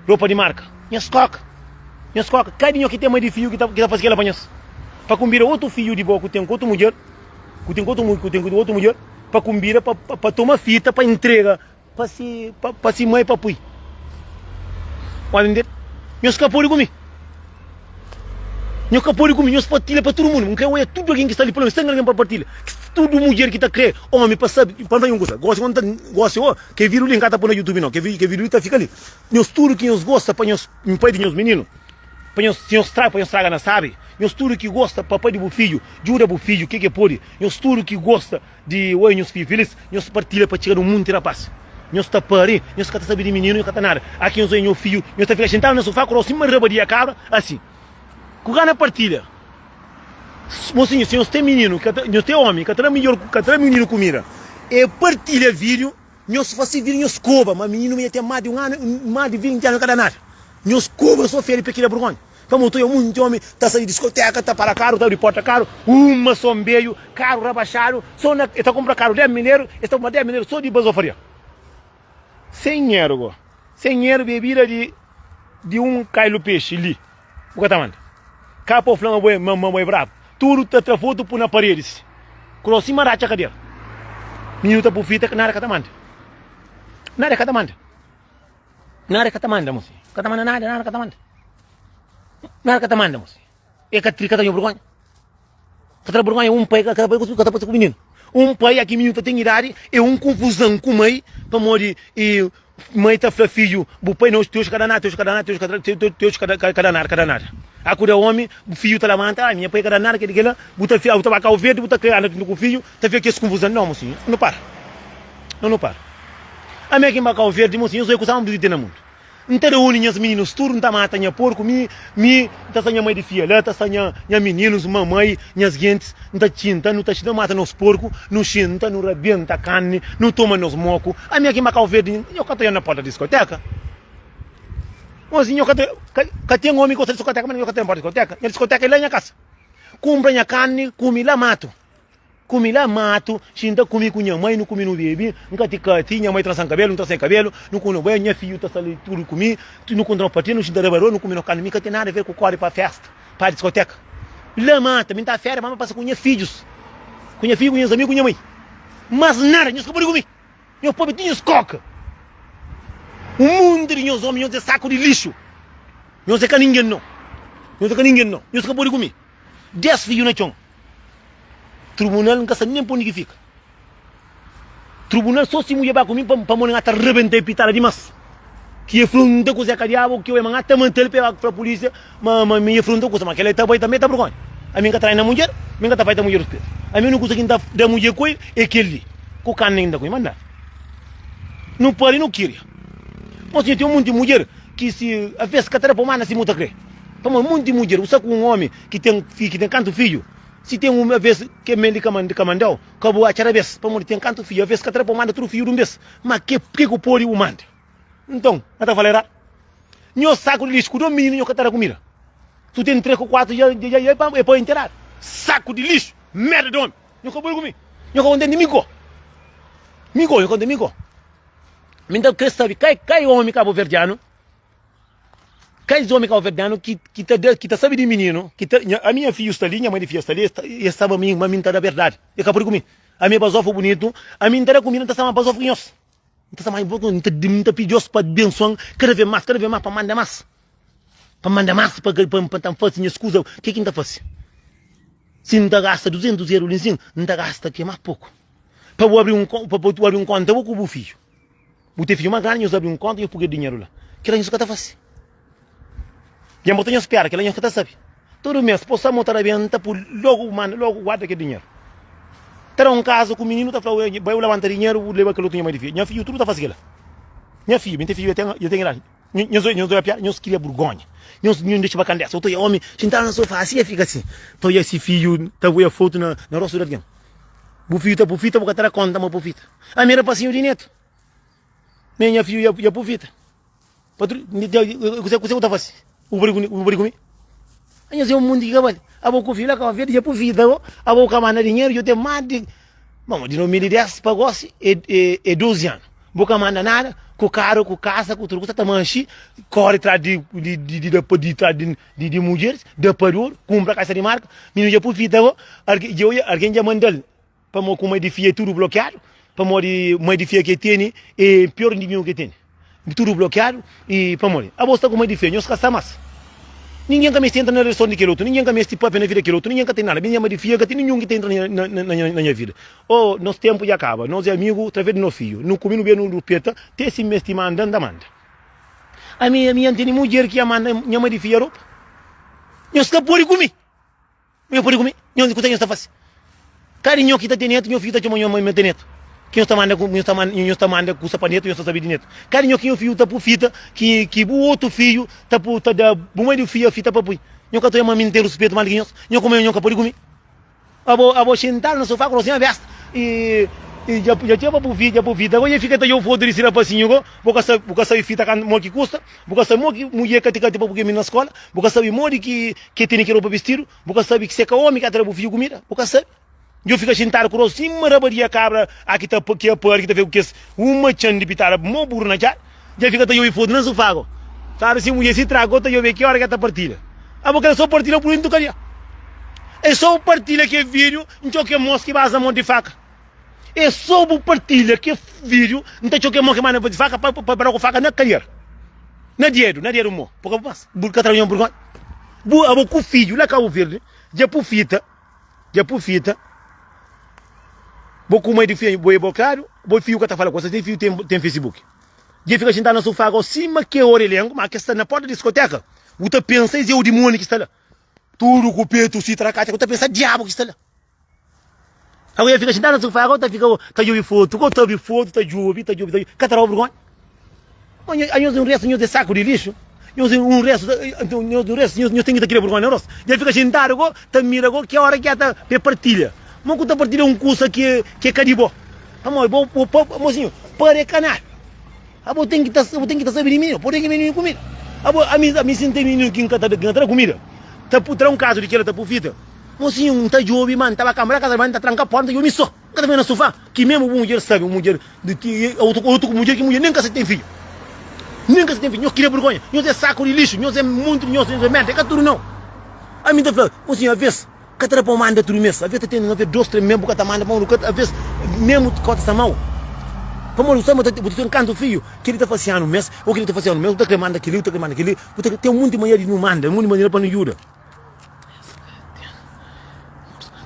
ropa di marka. Nhos koka, nhos koka. Ka di nho ki ten mai di fidju ki ta, ki ta fasi kela pa nhos. Pa kunbida otu fidju di bo ku ten ku otu mudjer, ku ten ku otu, ku ten ku otu mudjer, pa kunbida pa, pa, pa toma fita pa intrega Pa si pa si mai pa pui. Wani nde nhos ka pode ku mi. Nhos ka pode ku mi, nhos partilha pa tudu mundu. N kre oia tudu algen ki sta li, pelo menos 100 algen pa partilha. Tudu mudjer ki ta kre omi pa sabi, pa N fla nhos un kusa. Gosi N ta gosi o ke video li N ka ta poi na youtube no, ke ke video li ta fika li. Nhos tudu ki nhos gosta pa nhos pai di nhos mininu, pa nhos si nhos straga pa nhos straga na sabi. Nhos tudu ki gosta pa pai di bu fidju, djuda bu fidju ke ke pode. Nhos tudu ki gosta Di oi nhos fidju filis, nhos partilha pa txiga di un munti rapás. Nhos ta pari, nhos ka ta sabe di mininu, nhos ka ta nada. Aki nhos oi nho fidju, nhos ta fika xintadu na sufá ku rostu sima raba di kabra, asi. Ku gana partilha. Mosinhu, si nhos ten mininu, ka ta, nhos ten omi, ka ta da midjor, ka ta da mininu kumida. E partilha vidju. Nhos fase vida nhos koba ma mininu mi dja ten mas di un anu mas di 20 anu ka da nada nhos koba so fedi pe kila burgonha pamo ta oia munti omi ta sai di diskoteka ta para karu ta abri porta karu uma son beju karu rabaxadu so na e ta kumpra karu 10 mil eru es ta kumpra 10 mil eru so di bazofaria sen nheru go sen nheru bebida di di un kailu pexi li Bu ka ta manda. Ka pa bu fla ma bo é ma bo é brabu. Tudu ta tra fotu pui na paredi si. Kro sima ratxa kadera. Mininu ta pui fita nada ka ta manda. Nada ka ta manda. Nada ka ta manda mosi. Ka ta manda nada, nada ka ta manda. Nada ka ta manda mosi. E ka tri ka ta nho burgonha. Ka tra burgonha un pai ka ta pai ka ta pasi ku mininu. Un pai aki mininu ta ten idadi e un kunfuzan ku mai pamodi e mai ta fla fidju bu pai nos teus ka da nada teus ka da nada teus ka teus ka ka da nada ka da nada. A ku da omi bu fidju ta labanta ah minha pai ka da nada keli kela bu ta fia bu ta ba Kau Verdi bu ta kre anda juntu ku fidju ta fia kes kunfuzan no mosinhu no para no no para. Ami aki ba Kau Verdi mosinhu so e kusa mas bunitu ki ten na mundu. N ta reuni nhas mininus tudu, N ta mata nha porku, mi, mi, N ta sta nha mai di fia la, ta sta nha, nha mininus, mamai, nhas gentis, N ta txinta, nu ta xinta, nu mata nos porku, nu xinta, nu rabenta karni, nu toma nos moku. Ami aki ma Kau Verdi, nho ka ta oia na porta di diskoteka. Mosi, nho ka ta, ka, ka ten omi ki gosta di diskoteka, ma nho ka ta oia na porta di diskoteka. Nha diskoteka é la nha kasa. Kunpra nha karni, kumi la matu. Kumi la matu, xinta kumi ku nha mai, nu kumi nu bebi, N ka ti kati, nha mai transa-m kabelu, N transa-i kabelu, nu kumi nu bai, nha fidju ta sta li tudu ku mi, nu kuntra nos partida, nu xinta riba rua, nu kumi nos karni, mi ka ten nada a ver ku kori pa festa, pa diskoteka. La mata, mi N ta feria, ma N pasa ku nha fidjus, ku nha fidju, ku nhas amigu, ku nha mai. Mas nada, nhos ka pode ku mi. Nhos pabia ti nhos koka. Un munti di nhos omi, nhos é saku di lixu. Nhos é ka ningen no. Nhos é ka ningen no. Nhos ka pode ku mi. 10 fidju na txon. Trubunal N ka sabe nen pa undi ki fika. Trubunal so si mudjer ba ku mi pa pamodi N ata rebenta e pitala dimas. Ki e frunta ku Zeka Diabu ki oi ma N ata mata-l pa e ba fla pulisia ma ma mi e frunta ku kusa. Ma kela e ta bai tanbe e ta burgonha. Ami N ka trai na mudjer, mi N ka ta faita mudjer ruspetu. Ami uniku kusa ki N ta da mudjer ku el e kel li. Ku karni ki N ta kume, ma nada. Nu pari nu kiria. Mosinhu ten un monti mudjer ki si aves ka ta da pa manda si mu ta kre. Pamodi monti mudjer bu sta ku un omi ki ten ki ten kantu fidju, si ten un aves ke mel di ka mandau, ka bu atxa rabes, pamodi ten kantu fidju, aves ka ta da pa bu manda tudu fidju di un bes, ma ke ke ku podi bu manda. Nton, na ta fala eradu. Nho saku di lixu ku dos mininu nho ka ta da kumida. Su ten 3 ku 4 dja dja dja e pa enteradu. Saku di lixu! Merda di omi! Nho ka pode ku mi! Nho ka kontenti mi go! Mi go, nho ka kontenti mi go! Mi nta kre sabe kai kai omi kabuverdianu, kai omi kabuverdianu ki ki ta da ki ta sabe di mininu, ki ta nha ami nha fiju sta li, nha mai di fia sta li, es ta es sabe mi ma mi nta da berdadi, e ka pode ku mi. Ami é bazofu bunitu, ami nta da kumida nta sta ma bazofu ki nhos. Nta sta ma nta nta pidi Deus pa bensuan kada vez mas, kada vez mas pa manda mas. Pa manda mas pa pa pa ta fasi nhas kuza, ke ki nta fasi? Si nta gasta 200 euro li nsin, nta gasta ke mas poku. Pa bu abri un pa bu abri un konta bo ku bu fidju. Bu ten fidju mas grandi nhos abri un konta nhos pui kel dinheru la. Kila nhos ka ta fasi. Dja bota nhos pera kila nhos ka ta sabi. Tudu mes po sa mo ta rabenta pu logu manda logu guarda kel dinheru. Ta da un kaza ku mininu ta fla bai bu labanta dinheru bu leba kel otu nha mai di fidju. Nha fidju tudu ta fasi kila. Nha fidju mi ten fidju dja ten idadi. Nhos oi, nhos oia piada, nhos kria burgonha. Nhos nhos dexa pa kandesa. Otu oia omi xintadu na sofá asi, e fika asi. Ta oia si fidju ta oia fotu na na rostu di algen. Bu fidju ta pufita, bu ka ta da konta ma pufita. Ami era pasinhu di netu. Mi nha fidju ya ya pufita. Patru, kuse kuse ku ta fasi? Bu pudi ku bu pudi ku mi? Anhos é un mundu ki ka bali. Abo ku fidju la kaba fedi dja pufita bo. Abo ku ka manda dinheru dja ten mas di Bon, di 2010 pa gosi é, é, é 12 anu. Bu ka manda nada, ku karu, ku kasa, ku tudu kusa ta manxi, kori tras di di di di da di tras di di di mudjeris, da pa dor, kumpra kasa di marka, mininu dja pufita bo, algen dja oia, algen dja mandal pamo ku mai di fia é tudu blokiadu, pamodi mai di fia ke tene é pior inimigu ke tene. Tudu blokiadu i pamodi? Abo sta ku mai di fe, nhos ka sta mas. Ningen ka meste entra na relason di kel otu, ningen ka meste papia na vida kel otu, ningen ka ten nada. Minha mai di fia ka ten ninhun ki ta entra na nha vida. Oh, nos tenpu dja kaba, nos é amigu traves di nos fidju. Nu kume, nu bebe, nu rupeta, te si meste manda, N ta manda. Ami, ami N tene mudjer ki ya manda nha mai di fia ropa. Nhos ka pode ku mi! Nho pode kume? Nho, kusa nho sta fase? Kadi nho ki ta ten netu, nho fidju ta txoma nho ma nho ten netu. Ki nho sta manda ku, nho sta manda, nho sta manda kusa pa netu, nho sta sabe di netu. Kadi nho ki nho fidju ta pu fita, ki, ki bu otu fidju ta pu, ta da bu mai di fia fita pa pui. Nho ka ta oia ma mi N ten ruspetu más di ki nhos? Nho kume, nho ka pode kume? Abo, abo xintadu na sofá ku rosinha besta i, i dja, dja txeba bu fidju, dja pu fita, go dja fika ta djobe fotu di si rapasinhu go, bo ka sabe, bu ka sabe fita kantu, mo ki kusta, bu ka sabe mo ki mudjer kati kati pa bu ke mi na skola, bu ka sabe modi ki Ke tene ki ropa bistidu, bu ka sabe ki se ka omi ka ta da bu fidju kumida, bu ka sabe. Djo fika xintadu ku rostu sima rabadia kabra a ki ta ki a pari ki ta fika ku kes uma txan di pitada mo buru na txada. Dja fika ta djobe fotu na sufá go. Fladu si mudjer si tra go ta djobe ki ora ki a ta partilha. Abo kela so partilha bu dentu kadia. E so bu partilha ke video ntxo ke mos ki baza mon di faka. E so bu partilha ke video nta txo ke mo ki manda di faka pa pa da ku faka na kadier. Na dedu, na dedu mo. Bu ka bu mas. Bu ka tra nho burgonha. Bu abo ku fidju la Cabo Verde dja pu fita dja pu fita bo ku mai di fidju bo e bocado bo fidju ka ta fala ku se fidju tem tem Facebook dja fika xintado na sofá go sima ke orelengo ma ke sta na porta discoteca bu ta pensa es é o dimoni ki sta la tudo ku petu si trakacha bu ta pensa diabo ki sta la. Agora fika sentado na sofá, agora ta fika ta djobe foto, agora ta abri foto, ta djobe, ta djobe, ta djobe, ka ta daba vergonha? Anhos un resto, nhos é saco de lixo, nhos un resto, nhos un resto, nhos tem ki ta kria vergonha na rosto. Dja fika sentado go, ta mira go, ki ora ki a ta pe partilha. Mo ku ta partilha un kusa ki ki é ka di bo? Pamodi bo, bo, bo, mozinho, para é ka nada. Abo ten ki ta, bo ten ki ta sabe di mi, bo ten ki mini kumida. Abo, ami, ami si N ten mininu ki N ka ta, ki N ka ta da kumida, ta tra un kazu di kila ta pufita. Mosinhu, N ta djobe, ma N ta ba kanbra kaza di banhu, N ta tranka porta, N ta djobe mi so. N ka ta fika na sufá, ki memu bu mudjer sabe, un mudjer di ki, otu, otu ku mudjer ki mudjer nen ka sa ten fidju. Nen ka sa ten fidju. Nhos kria burgonha. Nhos é saku di lixu, nhos é monti di nhos, nhos é merda. É ka tudu nau. Ami N ta fla, mosinhu, aves ka ta da pa bu manda tudu mes. Aves ta ten, aves dos, tres mes bu ka ta manda pamodi bu ka ta, aves memu kota sta mau. Pamodi bu sabe ma bu ta ten kantu fidju, keli ta fasi anu mes, o keli ta fasi anu mes, bu ta kre manda keli, bu ta kre manda keli, bu ta kre, ten monti manera di nu manda, monti manera pa nu juda.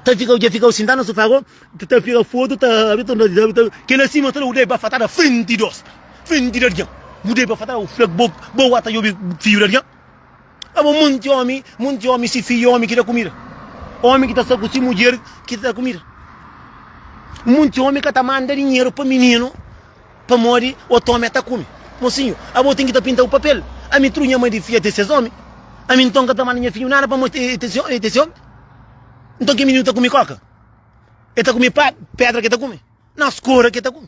Ta fika dja fika sintadu na sofá go ta fika fotu ta abri ta ta kel sima ta bu debe bafatada frenti di ospri frenti di algen bu debe bafatada bu fla bo bo wata djobe fidju di algen abo monti omi monti omi si fidju omi ki da kumida omi ki ta sta ku si mudjer ki ta da kumida monti omi ka ta manda dinheru pa mininu Pamodi otu omi ta kume. Mosinhu, abo ten ki ta pinta bu papel. Ami tudu nha mai di fia ten ses omi. Ami nton ka ta manda nha fidju nada pamodi e ten se omi. Nton ki mininu ta kume koka? E ta kume pa pedra ke ta kume? Na skora ke ta kume.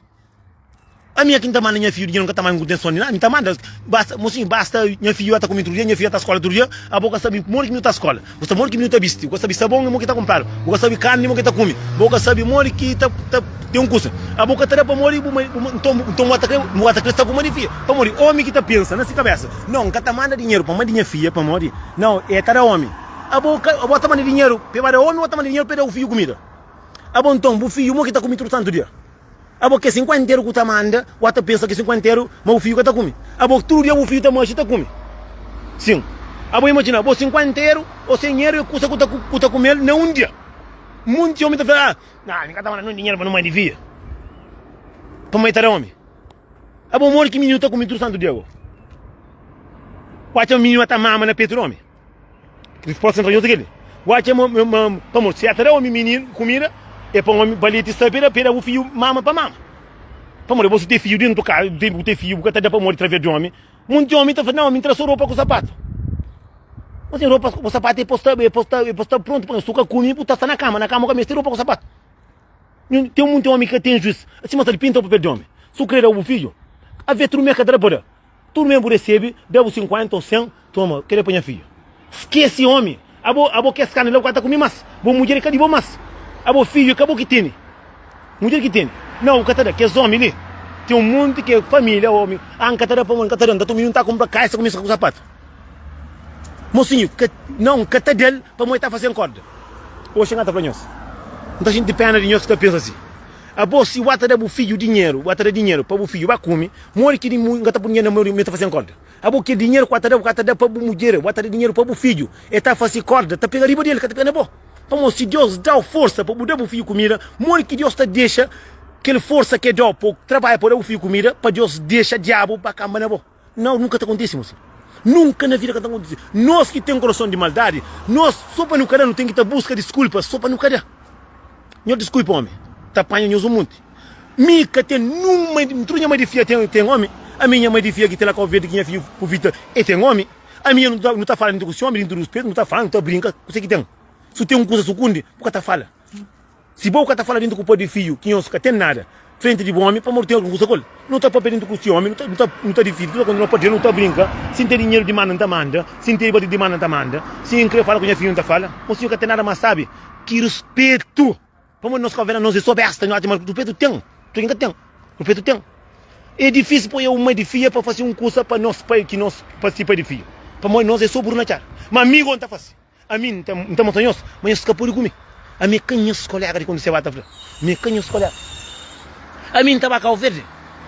Ami é ki N ta manda nha fidju dinheru, N ka ta manda ku intenson di nada, mi ta manda, basta, mosinhu, basta nha fidju ba ta kume tudu dia, nha fidju ba ta skola tudu dia, abo ka sabi modi ki mi ta skola, bu sabi modi ki mi ta bisti, bu ka sabi sabon modi ki ta kunpradu, bu ka sabi karni modi ki ta kume, bu ka sabi modi ki ta ta ten un kusa, abo ka ta da pamodi bu mai, bu nton nton bu ta kre, bu ta kre sta ku mai di fia, pamodi omi ki ta pensa na si kabesa, nau, N ka ta manda dinheru pa mai di nha fia, pamodi nau, e ta da omi, abo ka, abo ta manda dinheru pa e ba da omi, o ta manda dinheru pa e da bu fidju kumida? Abo nton, bu fidju modi ki ta kume tudu santu dia? Abo ke sinkuenteru ku ta manda, wa ta pensa ke sinkuenteru ma bu fiju ka ta kume. Abo tudu dia bu fiju ta maxi ta kume. Sin. Abo imajina, abo sinkuenteru o senheru e kusa ku ta ku ta kumel na un dia. Munti omi ta fla, ah, na, mi ka ta manda nun dinheru pa no mai di fia. Pa mai ta da omi. Abo modi ki mininu ta kume tudu santu dia go? Wa txoma mininu ta mama na petu di omi. Risposta entra nhos é kel-li, Bu atxa ma ma pamodi si el ta da omi mininu kumida, é pa omi bali ti sta peda peda bu fiju mama pa mama. Pamodi bo si ten fiju dentu kaza, bu ten fiju bu ka ta da pamodi traves di omi. Monti omi ta fla, Nau, mi N tra so ropa ku sapatu. Mas sin ropa ku sapatu é pa sta é pa sta é pa sta prontu pa su ka kume bu ta sta na kama, na kama bu ka meste ropa ku sapatu. Ten monti omi ki ka ten juis, sima sta di pinta papel di omi. Su kre da bu fiju, aves tudu mes ka ta da pa da. Tudu mes bu resebe, da bu 50 ou 100, Toma, kere pa nha fidju. Skese omi. Abo, abo kes karni la bu ka ta kume mas. Bo mudjer e ka di bo mas. Abo fidju e ka bo ki tene. Mudjer ki tene. Nau, bu ka ta da. Kes omi li, ten un monti ke familia omi. Ah, N ka ta da pamodi N ka ta da. N ta toma, N ta kunpra kaisa ku misa ku sapatu. Mosinhu, ka, nau, N ka ta da-l pamodi e ta fasen korda. Oxi N ka ta fla nhos. N ta xinti pena di nhos ki ta pensa si. Abo, si bu ta da bu fidju dinheru, bu ta da dinheru pa bu fidju ba kume, modi ki N ka ta pui dinheru na meu mi ta fasen korda? Abo kel dinheru ku a ta da, bu ka ta da pa bu mudjer, bu ta da dinheru pa bu fidju. E ta fasi korda, ta pega riba di el, ka ta pega na bo. Pamodi si Deus dau forsa pa bu da bu fidju kumida, modi ki Deus ta dexa kel forsa ke dau pa bu trabadja pa da bu fidju kumida, pa Deus dexa diabu ba kamba na bo? Nau, nunka ta kontisi, mosi. Nunka na vida ka ta kontisi. Nos ki ten korason di maldadi, nos so pa nu ka da, nu ten ki ta buska diskulpa so pa nu ka da. Nhos diskulpa omi, ta panha nhos un monti. Mi ka ten nun mai, tudu nha mai di fia ten ten omi. Ami nha mai di fia ki ten la Kau Verdi ki nha fidju Puvita e ten omi. Ami nha nu ta fala dintu ku si omi, dintu ruspetu, nu ta fala, nu ta brinka, kuse ki ten? Su ten un kusa sukundi, bu ka ta fala. Si bo ka ta fala dintu ku pai di fidju ki nhos ka ten nada frenti di bu omi, pamodi ten algun kusa ku el. Nu ta papia dintu ku si omi, nu ta nu ta nu ta difidi, nu ta kontinua papia, nu ta brinka. Si N ten dinheru di manda, N ta manda. Si N ten liberdadi di manda, N ta manda. Si N kre fala ku nha fidju, N ta fala. Mo sinhor ka ten nada mas sabi ki ruspetu. Pamodi nos kau-verdianu nos é so besta, nu atxa ma ruspetu ten, tudu ka ten, ruspetu ten. É difísil poi un mai di fia pa fasi un kusa pa nos pai ki nos pa si pai di fia, pamodi nos é so buru na txada. Ma ami go N ta fasi, ami N ta N ta mostra nhos ma nhos ka pudi ku mi. Ami é ka nhos kolega di kondu se ba ta fla, mi é ka nhos kolega. Ami N ta ba Kau Verdi,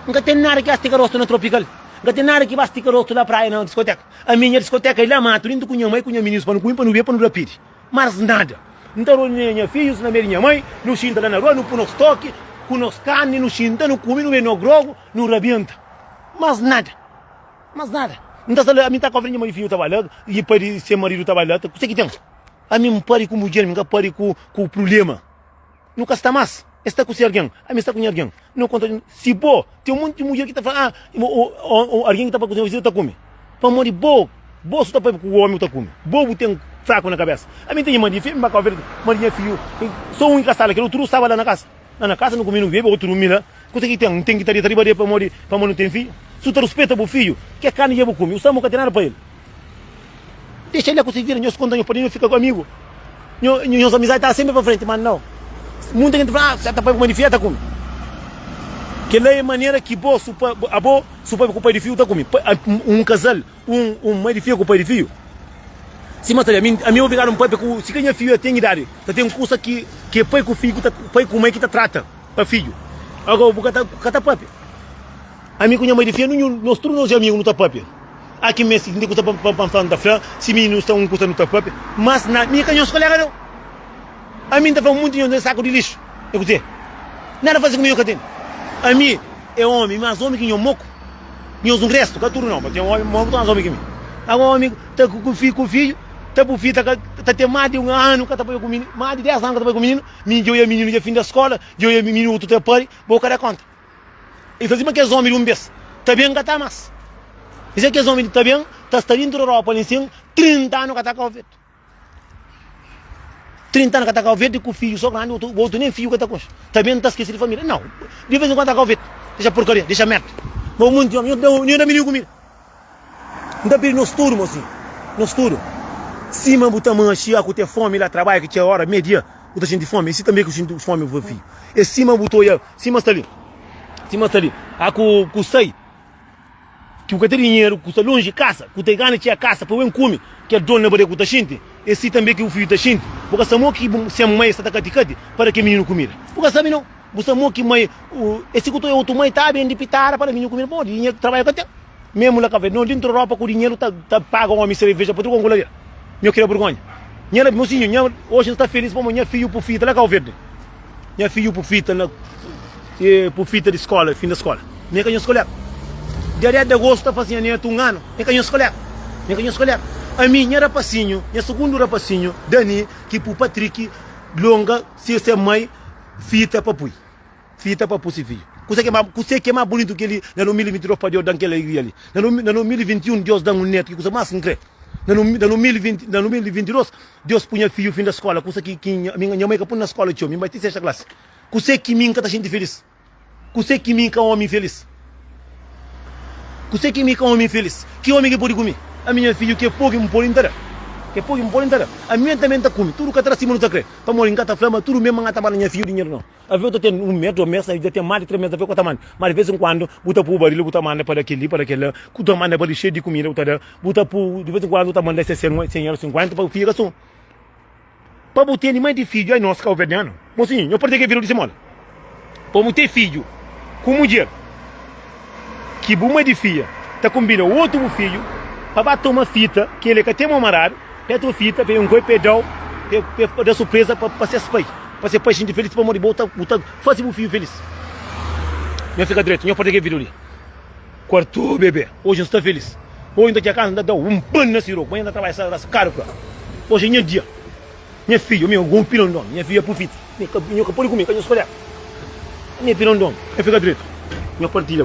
N ka ten nada ki ba stika rostu na tropikal, N ka ten nada ki ba stika rostu la praia na diskoteka. Ami nha diskoteka é la matu dintu ku nha mai ku nha mininus pa nu kume pa nu bebe pa nu da pidi. Mas nada. N ta runi nha fidjus na mei di nha mai, nu xinta la na rua, nu pui nos toki ku nos karni, nu xinta, nu kume, nu bebe nos grogu, nu rabenta. Mas nada. Mas nada. N ta sta la, ami N ta kofri nha mai di fidju ta ba la, i pai di se maridu ta ba la, kuse ki ten? Ami N pari ku mudjer, mi N ka pari ku ku prublema. Nu ka sta mas. Es sta ku se algen, ami sta ku nha algen. Nu konta si bo ten un monti di mudjer ki ta fla, ah, algen ki ta papia ku se vizinhu ta kume. Pamodi bo, bo su ta papia ku omi bu ta kume. Bo bu ten fraku na kabesa. Ami N ten irma di fia, mi ba Kau Verdi, ma di nha fiju, so un ki ka sta la, kel utru staba la na kasa. La na kasa nu kume, nu bebe, utru durmi la. Kusa ki ten? N ten ki ta dita riba de pamodi, pamodi nu ten fiju? Su ta ruspeta bu fiju, ke karni dja bu kume, u sabe ma ka ten nada pa el. Dexa el la ku se vida, nhos konta nhos pode nhos fika ku amigu. Nho, nhos amizadi ta sempre pa frenti, ma nau. Munta gente fla, ah, ta pai ku mãe di fia ta kume. Kel-la é manera ki bo, su pa, abo, su pai ku pai di fiu ta kume. Un kazal, un, un mãe di fia ku pai di fiu. Sima ta ami, ami obrigadu un pai ku, si ka nha fiu ya ten idadi, ta ten kusa ki, ki é pai ku fiu, ta, pai ku mãe ki ta trata pa fidju. Agora bu ka ta, ka ta papia. Ami ku nha mãe di fia, nu, nos tudu nos é amigu, nu ta papia. A ki meste N ten kusa pa N fla, N ta fla, si mi nu sta un kusa nu ta papia, mas na mi ka nhos kolega nau. Ami N ta fla munti nhos na saku di lixu. É kuzê? Nada fase ku mi nhos ka tene. Ami é omi, mas omi ki nho moku. Nhos un restu, ka tudu nau, pa ten omi moku ta mas omi ki mi. Agora omi ta ku fi ku fidju, ta bu fi ta ka ta ten mas di un anu ka ta papia ku mininu, mas di 10 anu ka ta papia ku mininu, mi dja oia mininu dja finda skola, dja oia mininu otu ta pari, bo ka da konta. El fla sima kes ómi di un bês ta ben ka ta más. El fla kes ómi di ta ben ta sta dentru di Europa li sin 30 anu ka ta kaba fetu. 30 anu ka ta kaba fetu ku fidju so grandi, otu, otu nen fidju ka ta konxe. Ta ben ta skese di família. Nau, di vez en kuandu ta kaba fetu. Dexa porkaria, dexa merda. Ma un monti omi, nho da mininu kumida. N ta pidi nos tudu, mosinhu, nos tudu. Sima bu ta manxi a ku te fomi la trabadju ki txeu ora, meio dia, bu ta xinti fomi. E si tanbe ku xinti fomi bu fidju. E sima bu ta oia, sima sta li, sima sta li, a ku ku sai, ki bu ka ten dinheru, ku sta lonji kasa, ku ta gana txia kasa pa ben kume, kel dor na barriga ku ta xinti, e si tanbe ki bu fidju ta xinti. Bu ka sa mo ki bu se mai sta ta kati-kati pa da kel mininu kumida. Bu ka sabi nau. Bu sa mo ki mai, e si ku ta oia otu mai ta ben di pitada pa da mininu kumida, pamodi dinheru ki trabadja ka ten. Memu la kafé. No dentro ropa ku dinheru ta ta paga omi sereveja pa tudu konku la dia. Nho kria burgonha. Nha la mosinhu, nha oxi nsta felis pamo nha fiju pu fita la Kau Verde. Nha fiju pu fita na e pu fita di skola, fin da skola. Mi é ka nho skoler. Dia 10 di agostu ta fasi nha netu un anu. Mi é ka nho skoler. Mi é ka nho skoler. Ami nha rapasinhu, nha sugundu rapasinhu, Dani, ki pu Patrick longa se se mai fita pa pui. Fita pa pu si fidju. Kuse ki é kuse ki é más bunitu ki kel-li? Na 2022 pa Deus da-m kel alegria li. Na 2021 Deus da-m un netu ki kusa más ki N krê. Na 2022 Deus pui nha fidju fin da skóla, kusa ki ki nha mai ka pui-m na skóla txeu, mi N bai ti sexta klasi. Kuse ki mi N ka ta xinti filís? Kuse ki mi N ka ómi infelis? Kuse ki mi ka ómi infelis? Ki ómi ki pode ku mi? Ami nha fidju ke poku ki N pode N ta da. Ke poku ki N pode N ta da. Ami N tanbe N ta kume. Tudu ka ta da sima nu ta krê. Pamodi N ka ta fla ma tudu mê ma N ka ta manda nha fidju dinheru nau. Aveu ta ten un mes, dos mes, ta ten más di 3 mes aveu ka ta manda. Ma di vez en kuandu bu ta pui baril, bu ta manda pa da kel-li, pa da kel-la, ku ta manda baril xeiu di kumida, bu ta da, bu ta pui, di vez en kuandu bu ta manda se 100 euro, 50 pa fika son. Pa bu tene mai di fidju, ai nos kauverdianu, mosinhu, nho pode ten ke vida di se moda. Pa bu ten fidju ku mudjer ki bu mai di fia ta konbida otu bu fidju pa ba toma fita ki el e ka ten mo maradu, pa e toma fita, pa e nkoi, pa e dau, pa e da surpresa pa ses pai. Pa se pai xinti felis pamodi bo ta bu ta fasi bu fiju felis. Nho fika dretu, nho parti kel video li. Kuartu bebe, oji N sta felis. Oji N ta txega kasa N ta dau un pan na siroku. Manha N ta trabadja sa ras karu fla. Oji é nha dia. Nha fiju, ami é un pilon di omi. Nha fiju é pufita. Mi ka nho ka podi kume, ka nho skodja. Ami é pilon di omi. Nho fika dretu. Nho partilha.